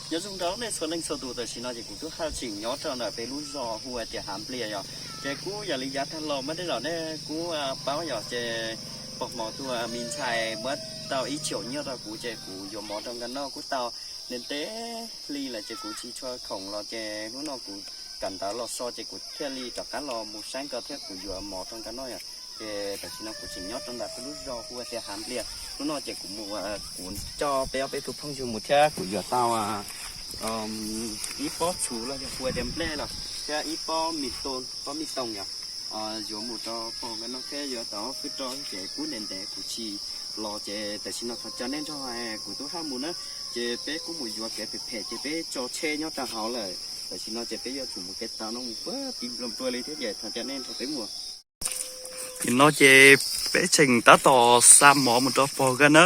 Nyob zoo rau nej txhua leej txhua tus, tam sim no ces kuv tub haj tseem nyob rau ntawm peb lub zos hu ua tias Hav Nplias yom. Ces kuj yog li yav tag los mas tej zaum nej kuj paub yom, ces pog hmov tus me ntxhais muab tau ib txhiab nyiaj rau kuv ces kuv yuav mov rau nkawd noj kuj tau ntev ntev li lawm ces kuv tsis tshua khoom los ces hnub no kuv kawm ntawv los so ces kuv thiaj li rov qab los mus saib nkawd thiab kuv yuav mov rau nkawd noj yom. Ces tam sim no kuv tseem nyob rau ntawm peb lub zos hu ua tias Hav Nplias. Hnub no ces kuv mus, kuv coj peb ob peb tug phooj ywg mus thiab kuv yuav tau ib pob txhuv los yog hu ua tias nplej los thiab ib pob me tooj, pob me tooj yom. Yuav mus rau pog nkawd noj thiab yuav tau hwj rau ces kuj ntev ntev kuv tsis los ces tam sim no thov caw nej nrog kuv tub haj mus na. Ces peb kuj mus yuav kev phem phem ces peb tso tsheb nyob rau hauv lawm. Tam sim no ces peb yuav tsum mus kev tau no mus puag tim nplua nplua li thiab ces thov caw nej nrog peb mus. Nim no ces peb tseem tab tom xa mov mus rau pog nkawd na.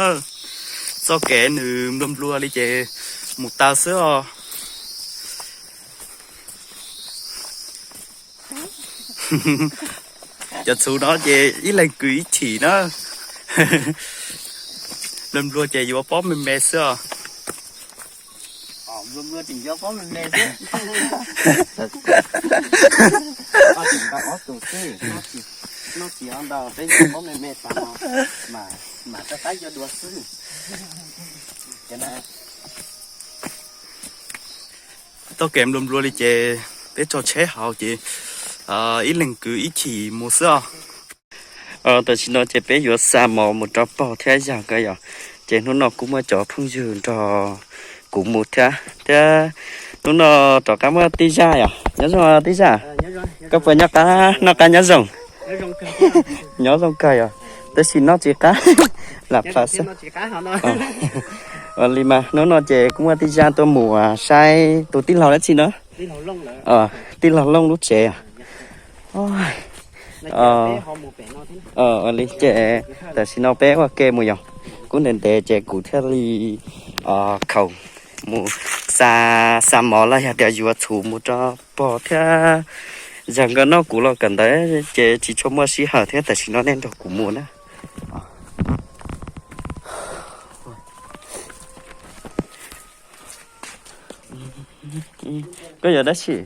Txoj kev nws nplua nplua li ces mus taw xwb os. Cov txhuv no ces ib leeg kwv ib chim na. Nplua nplua ces yuav pob me me xwb os. Ob tug xwb, noj tsis ntau, peb yuav pob me me tas no mas rov qab yuav dua xwb. Txoj kev nplua nplua li ces peb tso tsheb hauv ces ib leeg kwv ib chim mus xwb os. Tam sim no ces peb yuav xa mov mus rau pog thiab yawg nkawd yom. Ces hnub no kuj muaj cov phooj ywg nrog kuv mus thiab, thiab hnub no rov qab muaj tij zaj yom. Nyob zoo tij zaj, koj puas nyob qab, noj qab nyob zoo? Nyob zoo kawg yom, tab sis noj tsis qab, lam plaws xwb. Ua li mas hnub no ces kuj muaj tij zaj tuaj mus saib tus tij laug dab tsi no, tij laug Looj lub tsev. Ua li ces tam sim no peb ua ke mus yom, kuj ntev ntev ces kuv thiaj li khoom mus xa, xa mov los yog tias yuav txhuv mus rau pog thiab yawg nkawd noj. Kuv los kawm ntawv ces tsis tshua muaj sij hawm thiab, tam sim no nej nrog kuv mus na. Koj yuav dab tsi?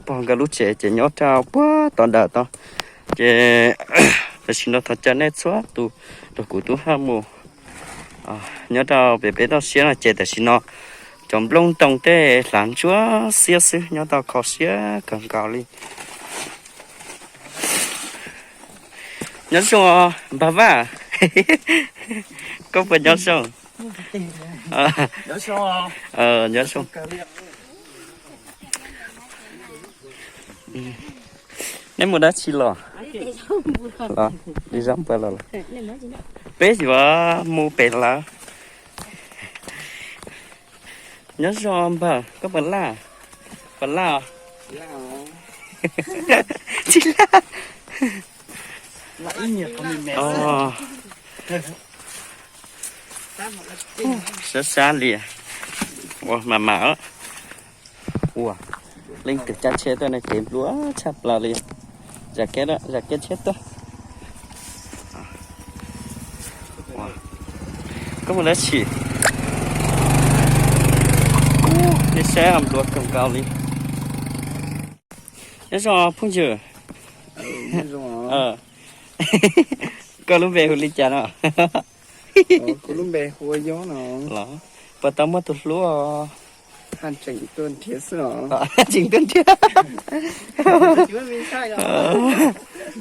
Pog nkawd lub tsev ces nyob rau puag tom ntawm tod. Ces tam sim no thov caw nej txhua tus nrog kuv tub haj mus. Nyob rau pem peb toj siab no ces tam sim no cov nplooj ntoo tej hlav ntsuab xiab xwb, nyob tau kho siab kawg nkaus li. Nyob zoo os npawg Vaj, koj puas nyob zoo? Nyob zoo. Nej mus dab tsi los? Los li zab npua los? Peb yuav mus pem lawm. Nyob zoo npawg, koj puas laj? Puas laj os? Tsis laj. Sab sab li. Ua mas mas. Ua, leej twg caij tsheb tuaj no ces nplua tshaj plaws li. Zam kev, zam kev tsheb tuaj. Koj mus dab tsi? Nej saib ho nplua kawg nkaus li. Nyob zoo phooj ywg. Koj lub npe hu li cas no? Kuv lub npe hu ua Yob no. Los, puas tau muaj tus hlub? Haj tseem tuaj nrhiav xwb os. Tseem tuaj nrhiav.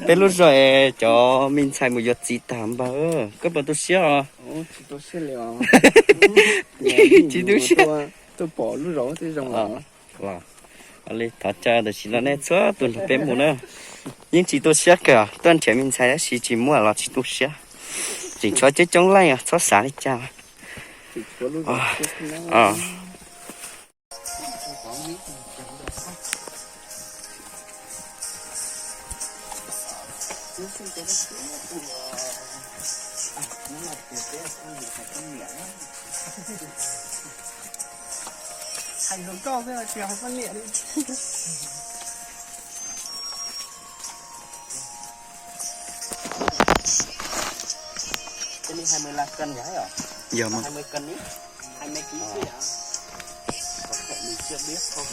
Peb lub zos es cov me ntxhais mus yuav txiv tag npawg. Koj puas tu siab os? Tsis tu siab li os. Tsis tu siab. Tuaj pom lub zos twb zoo os. Los, ua li thov caw tam sim no nej txhua tus nrog peb mus na. Yeej tsis tu siab kawg, tuaj nrhiav me ntxhais tab sis tsis muaj los tsis tu siab. Tseem tshuav coob coob leej os, txhob xav li cas. Hais lus koj xwb tsis hais poj niam li. Tej li hais mười lăm cân nhá yom. Yog mas. Hai mươi cân ý, hai mươi ký xíu à. Có thể mình chưa biết thôi.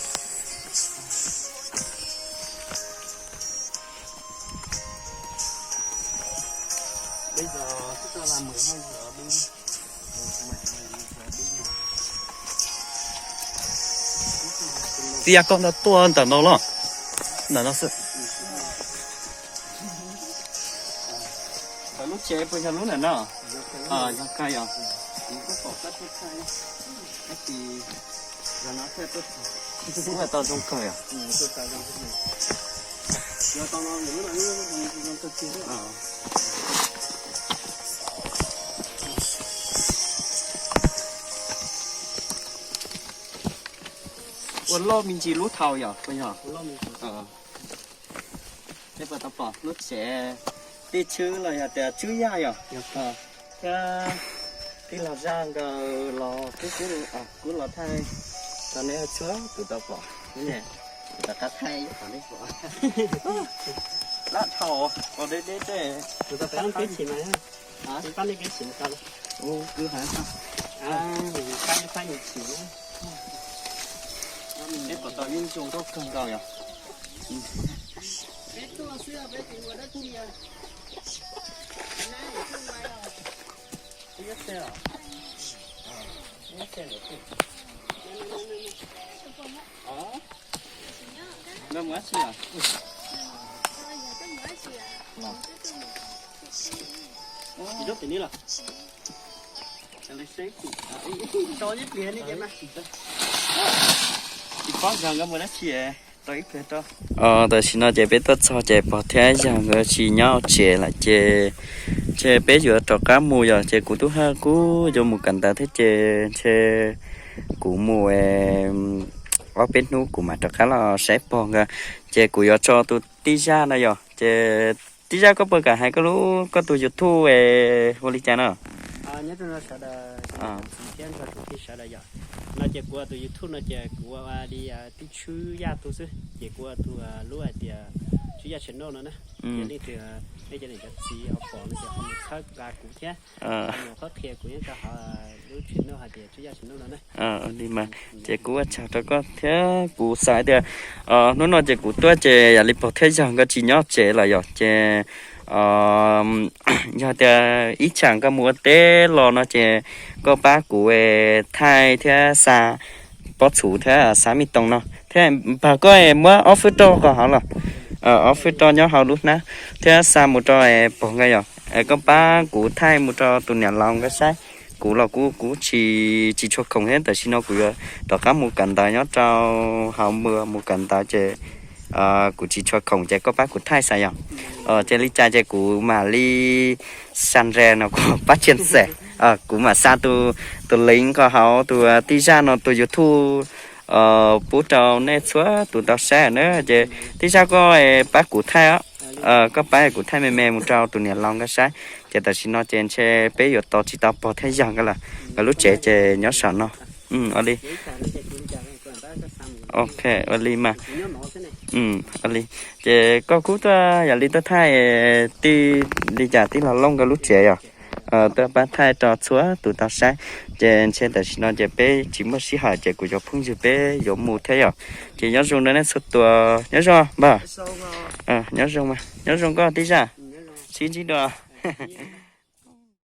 Bây giờ tức là mười hai giờ đi. Tias koj ntawd tuaj ntawm no los? Ntawm no xwb. Lub tsev puas yog lub ntawm no? Yog kawg yog. Kuv kuj pom koj tuaj thaij, tab sis yog no thiaj tuaj txog. Kuj tau zoo kawg yog. Ua loj me ntsis lub thaum yog puas yog? Peb puas tau pom lub tsev, tij Tswb los yog tias Tswb Yaj yog? Thiab tij laug Zaj nkawd los kuj, kuj los thaij rau nej txhua tus tau pom. Kuv rov qab thaij ib qho nej pom. Lab dhau, pom deb deb tej. Kuv tau pab kev chim mas, pab nej kev chim tau. Kuv hais, pab nej chim. Peb pom tau yeej zoo nkauj kawg nkaus yog. Tsis paub nkawd mus dab tsi, tau ib pliag rau. Tam sim no ces peb tuaj txog ces pog thiab yawg nkawd tsis nyob tsev lawm ces, ces peb yuav rov qab mus yog ces kuv tub haj kuj yuav mus kawm ntawv thiab ces ntshe kuv mus ob peb hnub kuv mam rov qab los saib pog nkawd. Ces kuv yuav tso tus tij Zaj no yog ces tij Zaj koj puas kam hais koj lub, koj tus YouTube ua li cas no? Nyob zoo sawv daws, thiab nrog tus tij sawv daws yom. No ces kuv tus YouTube no ces kuv ua li tij Tswb Yaj tug xwb, ces kuv ua tus lub hais tias Tswb Yaj channel no na. Ces leej twg nej cov niam cov txiv ho pom no ces ho mus txhawb nqa kuv thiab, ho mus qhuab qhia kuv nyob rau hauv lub channel hais tias Tswb Yaj channel no na. Li mas ces kuv ua tsaug rau koj thiab kuv xav tias hnub no ces kuv tuaj ces yam li pog thiab yawg nkawd tsis nyob tsev lawm yom ces yog tias ib tsam koj mus ua teb los no ces koj pab kuv thaij thiab xa pob txhuv thiab xab me toom no thiab npawg koj muab ob fwb roj qhov hauv los, ob fwb roj nyob hauv lub hnab thiab xa mus rau pog nkawd yom. Koj pab kuv thaij mus rau tus niam laus nkawd saib. Kuv los kuv, kuv tsis, tsis tshua khoom thiab tam sim no kuv yuav rov qab mus kawm ntawv nyob rau hauv npua mus kawm ntawv ces kuv tsis tshua khoom ces koj pab kuv thaij xav yog. Ces li cas ces kuv mam li xa nres no kuv pab tsia xes, kuv mam xa tus, tus link ko hauv tus tij Zaj no tus YouTube pub rau nej txhua tus tau saib na. Ces tij Zaj koj pab kuv thaij, koj pab kuv thaij me me mus rau tus niam laus nkawd saib. Ces tam sim no ces ntshe peb yuav tos tsis tau pog thiab yawg nkawd lawm, nkawd lub tsev ces nyob saum no. Ua li. Ok, ua li mas. Ua li. Ces koj kuj tuaj yam li tuaj thaij tij, li cas tij laug Looj nkawd lub tsev yom. Tuaj pab thaij rau txhua tus tau saib. Ces ntshe tam sim no ces peb tsis muaj sij hawm ces kuv cov phooj ywg peb yuav mus thiab yom. Ces nyob zoo na nej txhua tus, nyob zoo npawg. Nyob zoo, nyob zoo koj tij Zaj. Sib ntsib dua.